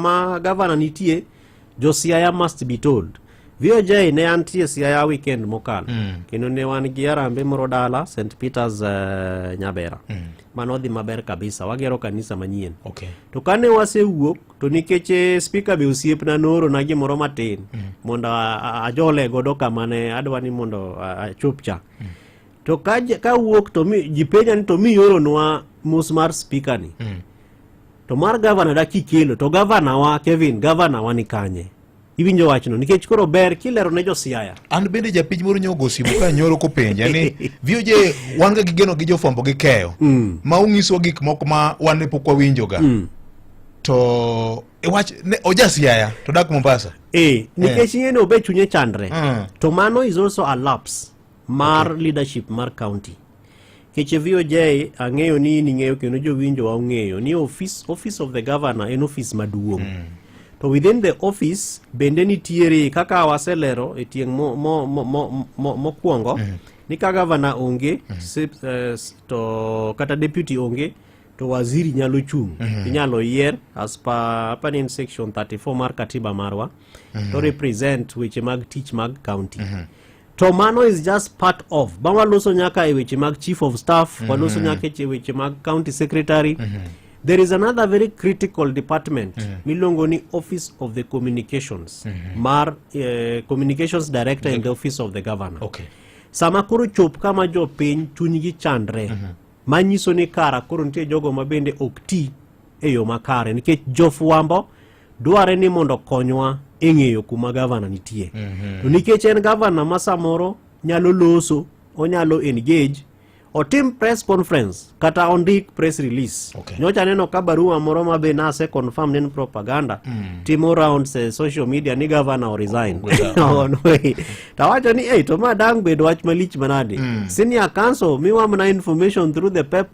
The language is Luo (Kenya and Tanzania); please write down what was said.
Kama gavana nitie, jo Siaya must be told. VOJ ne antie Siaya weekend mokalo kendo ne wan gi arambe moro dala St Peters Nyabera mano odhi maber kabisa, wagero kanisa manyien. To kane wasewuok to nikech speaker be osiepna noorona gimoro matin mondo ajole godo kama ne adwa ni mondo achop cha. To ka wuok to mi, ji penja ni to miyoronwa mos mar speaker ni to mar gavana dak ikelo to gavana wa Kevin, gavana wa ni kanye? Iwinjo wachno nikech koro ber kilero ne jo Siaya. An bende japiny moro nyogo simu ka nyoro kopenja ni VOJ wan ga gi geno gi jofwambo gi keyo ma ung'iswa gik moko ma wan ne pok wawinjoga to e wach ne oja Siaya to dak Mombasa. Nikech ing'e ni obe chunye chandre. To mano is also a lapse mar leadership mar county. Keche VOJ ang'eyo ni in ing'eyo kendo jowinjo wa ong'eyo ni office of the governor en office maduong'. To within the office bende nitiere kaka waselero e tieng' mokwongo ni ka governor onge to kata deputy onge to waziri nyalo chung', inyalo yier as per apani en section 34 mar katiba marwa to represent weche mag tich mag county. To mano is just part of bang' waloso nyaka e weche mag chief of staff, waloso nyaka e weche mag county secretary. There is another very critical department miluongo ni office of the communications mar communications director in the office of the governor. Sama koro chop kama jopiny chunygi chandre, manyiso ni kara koro nitie jogo ma bende ok ti e yo makare nikech jofwambo dware ni mondo konywa e ng'eyo kuma gavana nitie. To nikech en gavana ma samoro nyalo loso, onyalo engage, otim press conference kata ondik press release. Nyocha aneno ka barua moro ma be nase confirm ni en propaganda timo rounds e social media ni governor o resign. Tawacho ni, "Hey, to ma dang' bed wach malich manade? Senior council miwa mana information through the paper."